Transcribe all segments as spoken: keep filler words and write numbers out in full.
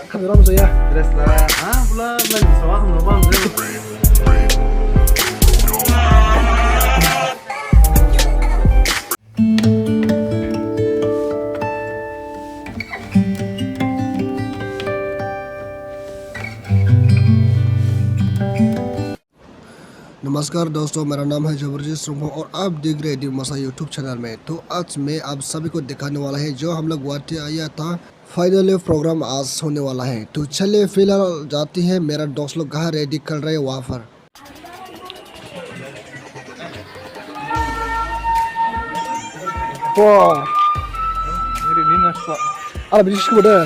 Kamera mo jaya. Dress la. Ha, bula, man, sawa, no, bang, dress. नमस्कार दोस्तों, मेरा नाम है जबरजीत सुंगफो और आप देख रहे हैं दिमासा YouTube चैनल में। तो आज मैं आप सभी को दिखाने वाला है जो हम लोग गुवाहाटी आया था, फाइनली प्रोग्राम आज होने वाला है। तो चलिए फिलहाल जाते हैं, मेरा दोस्त लोग कहाँ रेडी कर रहे हैं वहाँ पर। Wah. Ini, ini, Pak. Ala bini sku da.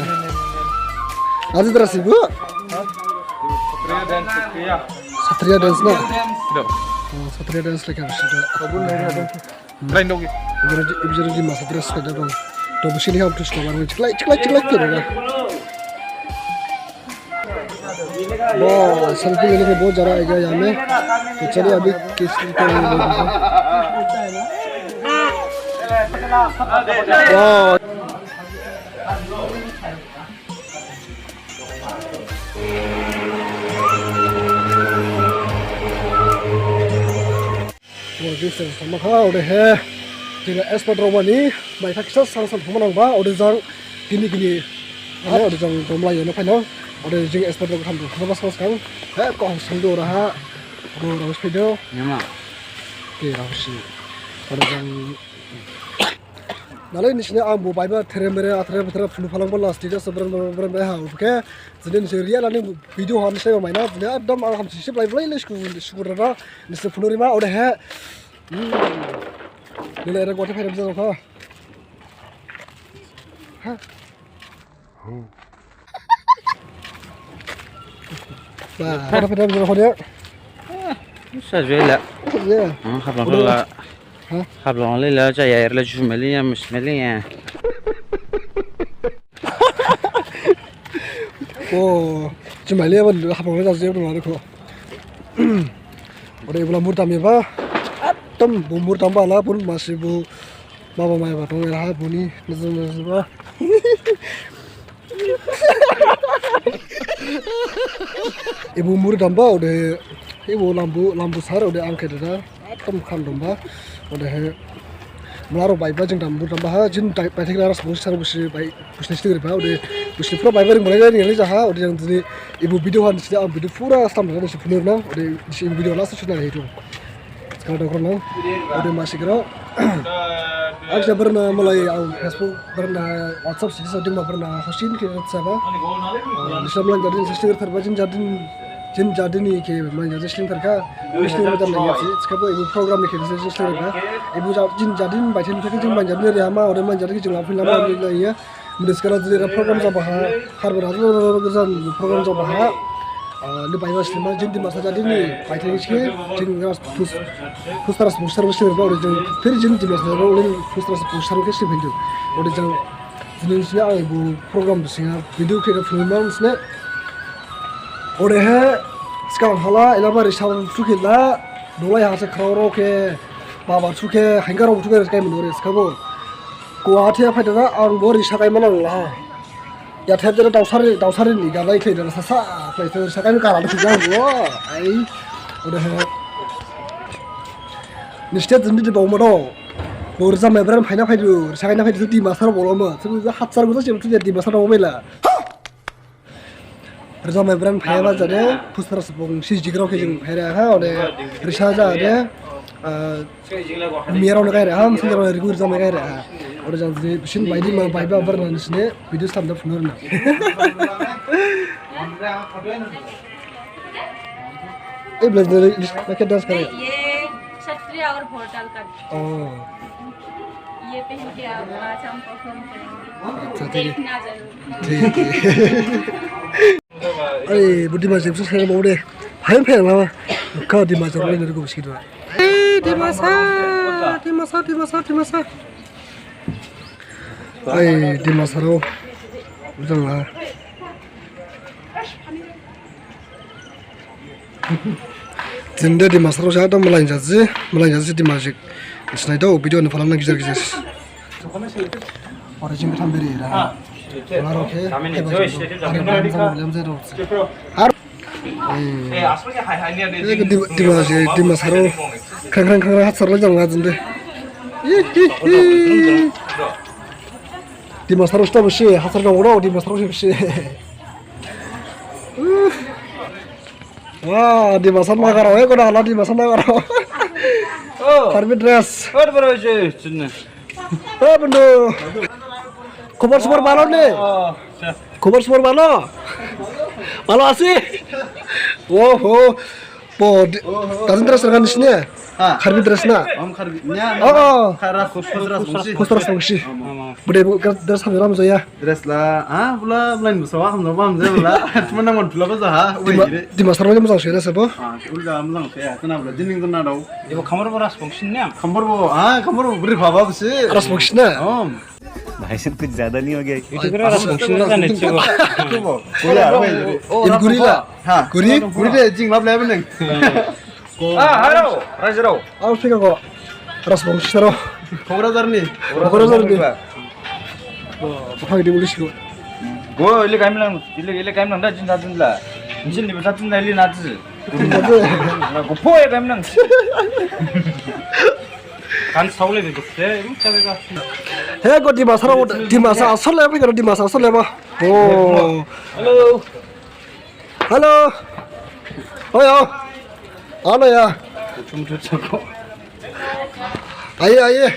Aji dress ibu. Satria dance, Satria. Satria dance na. Dance. Oh, Satria dance lagi harus ada. Kabun lagi ada. Lain dong. Ibu jadi, ibu jadi di masa dress kada dong. Tuh, bisi ni ham terus kawan. Ciklai, ciklai, ciklai, ciklai. वाह, सेल्फी लेने के बहुत ज़्यादा आएगा यहाँ में। तो चलिए, अभी किस तरह वाह। Bo jing sel sama kha, ode he, jing expert rok mani, mai thak kisa sang sang thuma nangba, ode jang gini gini, ane ode jang domlai yano phaino, ode jing expert rok tham thuma sang sang, he, kong sang do raha, do raha si phaido. Nyama. Ke raha si, ode jang. Nalai nisine ang bo baiba there mere atre atre phunu phalang bo last date sabran bran bran ha, oke. Jini nisi real ani video han se maina, jini ekdom ang hamsi sip lai lai lai sku sku rara, nisi phunu rima, ode he. Hmm. Nila era gote phaidam jang kha. Ha. Ba, gote phaidam jang kha dia. Sa joi la. Ya. Hmm, hap lang la. Ha? Hap lang la la, jaya er la ju meli ya, mis meli ya. Oh, cuma lihat apa, apa udah tahu siapa dulu aku. Ode ibu lambur tam ya, Pak. Atom bumur tambah lah pun masih bu, mama maya batong ya, buni, nezem nezem, Pak. Ibu muri damba, ode ibu lambu, lambu sar, ode angke dada, atom khan damba, ode he. Mlaro baiba jing dam muri damba ha, jin dai, bai thik laras busi sar busi bai, busi nisi riba, ode busi pura baiba ring mulai ring ring jaha, ode jang jini ibu video han sida am video pura stam dada nisi phunur na, ode nisi ibu video last sida na itu. Sekarang dongkron nang, ode masih kira. Aksa berna mulai au Facebook berna WhatsApp sih seding ma berna hosin kira saba. Bisa mulai jadi sesir terba jin jadi jin jadi ni ke mulai jadi sesir terka. Sesir macam lagi sih. Sekarang ibu program ni ke sesir terka. Ibu jin jadi ni baca ni jin mulai jadi ni ama, ode mulai jadi jin lapin lama ni ya. Mudi skala jini era program jaba ha, harbar ha, program jaba ha. Ah, ni baiba slima jini Dimasa jadi ni, baithai sike, jini ras pus, pustaras pusar pusar ba, ode jini, phir jini Dimasa jadi ni, pustaras pusar ke sike hindu. Ode jini, jini sini ang ibu program sini, video ke film sini. Ode he, skang hala, ela ba risam sukila, dolai hasa khroro ke, baba suke, hengkaro suke, skai menore, skabo. Guwahati ha phaidada ang bo risa khaima nangla. Yathep jera daosari, daosari ni gana ikhlai dada sasa khlai se risa khaima kara da sujang bo. Ai, ode he. Niste jindi de bauma do. Bo risa mebran phaina phaidu, risa khaina phaidu Dimasa ro boloma. Sebu hatsar gusa sebu Dimasa ro bela. Rajamai brand phaiba jade, pusra sabung si jigrao khe jing phaira ha, ode risa jade, ah, miyarao ne gaira ha, misi jarao rigu rajamai gaira ha. Ode jang jini bisin baidi ma baiba bar na nisine, video slam da phunur na. Ei, blazer, na kya dance kare? ये क्षत्रिय और भोरताल का। Oh. ये पहन के आप आज हम परफॉर्म करेंगे। अच्छा, ठीक है। देखना जरूर। ठीक है। Ai, bu Dimasa jing sere mau de. Hai, hai, mama. Ka Dimasa jing ni ko sik do. Ei, Dimasa, Dimasa, Dimasa, Dimasa. Ai, Dimasa ro. Ujang la. Jinde Dimasa rao sa da malai jaji, malai jaji Dimasa jik. Sinai dao video ni phalang na gijar gijar. Ora jing gatham beri ra. Ora rokhe, heba jing. Ari bang jang lem jai rok. Har. Eh, Dima, Dima, Dima Saro. Khrang, khrang, khrang, khrang, hatsar la jang la jinde. Ih, ih, ih. Dima Saro sta besi, hatsar dong ro, Dima Saro besi. Wah, Dimasa Nagarao, eh, kau dah lah Dimasa Nagarao. Oh. Karbi dress. Oh, baru aja, sini. Eh, bendo. Khobor sobor bhalo ne? Oh, siap. Khobor sobor bhalo? Bhalo aso? Oh, oh. Po, di-, oh, oh. Tasin dress rokha nisine? Ha. Karbi dress na? Om Karbi. Nya, oh, oh. Khara khus-, khus Rajbongsi. Khus Rajbongsi. Om, om. Bude bu dress hamjao hamjaya. Dress la, ah, bula, bula ini besok, ah, hamjao, hamjao, bula. Cuma nang mon bula baja, ha. Dima-, wai, gini. Dima Saro aja mojang suya, sabo? Ah, ulga mojang suya, tena bula, jining tena dau. Ibu khamar bo Rajbongsi ne? Khamar bo, ah, khamar bo beri baba besi. Rajbongsi ne? Om. भाई साहब, कुछ ज्यादा नहीं हो गया? Itu kira Rajbongsi ne, jane, coba. Coba. Oh, ya, wai, gini. Oh, ini guri la? Ha. Guri? Guri de, jing lap lap neng. Ah, halo, raja rao. Awas, pika ko. Rajbongsi rao. Kokrajhar ni. Kokrajhar ni. Wah, bapha gede polisi ko. Go, ile kaim lang, ile, ile kaim lang da, jin da, jin la. Jin ni basa jin da, ile na ji. Na go po e kaim lang. Kan saule de, de, ini cara ka. He, go Dimasa rao, Dimasa asal ya, pika Dimasa asal ya, ba. Oh. Halo. Hello. Oh ya. Hello ya. आइए, आइए।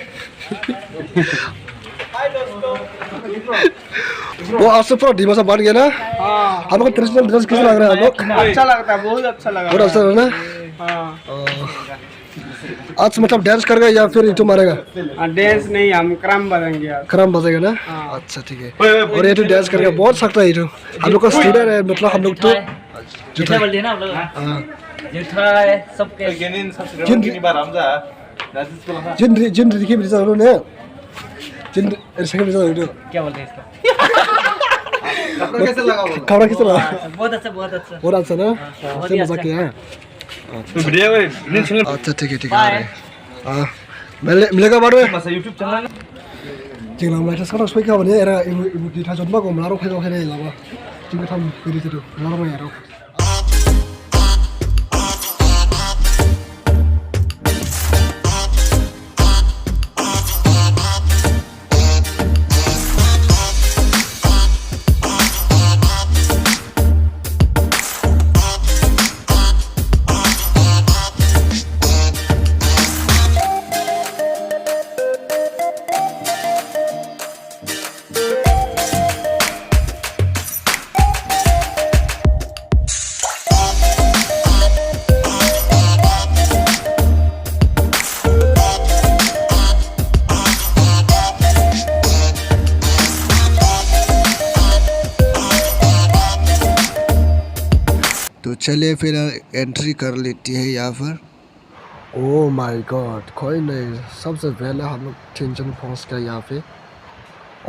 वो आपसे पूरा दिमाग से बन गया ना? हाँ। हम लोग का ट्रेडिशनल ड्रेस कैसा लग रहा है हम लोग? अच्छा लगता है, बहुत अच्छा लग रहा है। बहुत अच्छा लग रहा है ना? हाँ। आज मतलब डांस करेगा या फिर ये तो मारेगा? हाँ, डांस नहीं, हम क्रम बजाएंगे आज। क्रम बजाएगा ना? हाँ। अच्छा, ठीक है। ओए, ओए, और ये तो डांस करेगा, बहुत सकता है ये तो। हम लोग का स्टूडेंट है, मतलब हम लोग तो जुथाई। जुथाई बोलते हैं ना हम लोग। हाँ। जुथाई, सबके। जिन, जिन, जिन रिखि बिजा लो ने। जिन, ऐसे के बिजा लो। क्या बोलते हैं इसको? कपड़ा कैसा लगा बोलो? कपड़ा कैसा लगा? बहुत अच्छा, बहुत अच्छा। बहुत अच्छा ना? हाँ, बहुत ही अच्छा। मजा किया। अच्छा, ठीक है, ठीक है, आ रहे हैं। हाँ, मिले-, मिलेगा बाद में। Masa YouTube channel. Jing lam lai thas kha soi kha bani era ibu, ibu di thajon ba gom laro phai ba phai nai laba. Jing gatham biri thidu, laro mai aro. तो चलिए फिर एंट्री कर लेती है यहाँ पर। Oh my God, कोई नहीं, सबसे पहले हम लोग तीन जन पहुंच गए यहाँ पे।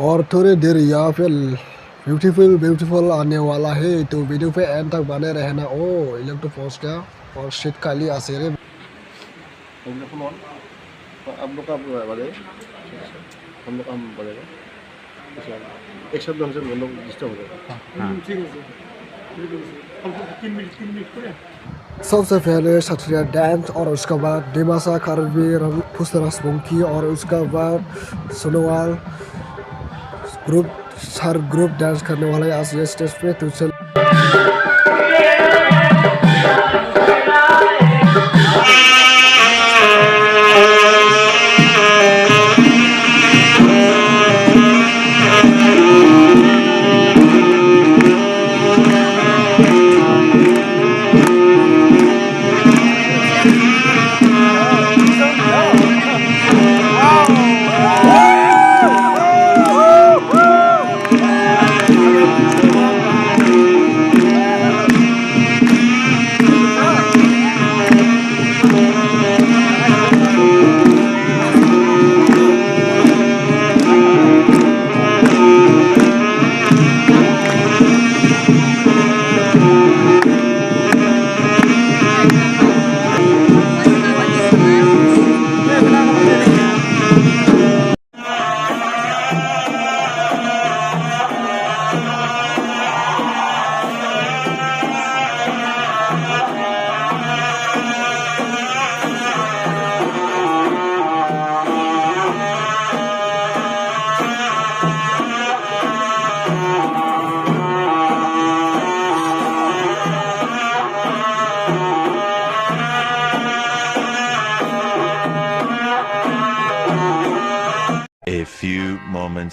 और थोड़ी देर यहाँ पे ब्यूटीफुल, ब्यूटीफुल आने वाला है, तो वीडियो पे एंड तक बने रहना। ओ, ये लोग तो पहुंच गया और सीट खाली আছে रे। हम लोग कौन? हम लोग का वाले, हम लोग हम बोलेगा। एक शब्द हमसे बोलो, डिस्टर्ब हो जाएगा। हाँ। ठीक है सर। बिल्कुल सर। हमको तीन मिनट, तीन मिनट पूरे। सबसे पहले सत्रिया डांस और उसके बाद दिमासा कार्बी रंग, फुसरस मंकी और उसके बाद Sonowal group, sir group dance करने वाला है आज ये स्टेज पे। तो चल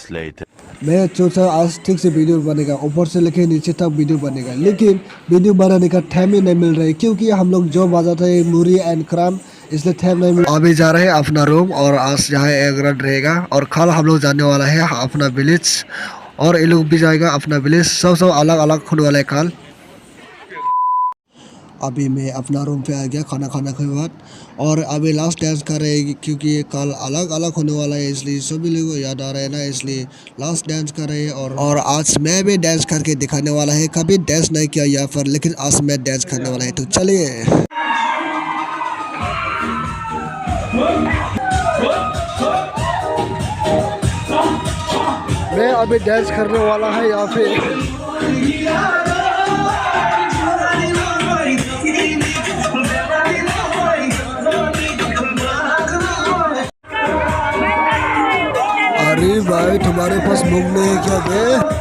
Later. मैं सोचा आज ठीक से वीडियो बनेगा, ऊपर से लेके नीचे तक वीडियो बनेगा, लेकिन वीडियो बनाने का टाइम ही नहीं मिल रहा है, क्योंकि हम लोग जो बजाते हैं मुरी एंड क्राम, इसलिए टाइम नहीं मिल। अभी जा रहे हैं अपना रूम और आज यहाँ एक रात रहेगा और कल हम लोग जाने वाला है अपना विलेज और ये लोग भी जाएगा अपना विलेज। सब सब अलग अलग होने वाला है कल। अभी मैं अपना रूम पे आ गया खाना खाने के बाद, और अभी लास्ट डांस कर रहे हैं, क्योंकि ये कल अलग अलग होने वाला है, इसलिए सभी लोगों को याद आ रहा है ना, इसलिए लास्ट डांस कर रहे हैं। और, और आज मैं भी डांस करके दिखाने वाला है, कभी डांस नहीं किया यहाँ पर, लेकिन आज मैं डांस करने वाला है। तो चलिए। मैं अभी डांस करने वाला है यहाँ पे। अरे भाई, तुम्हारे पास मूंग नहीं है क्या बे?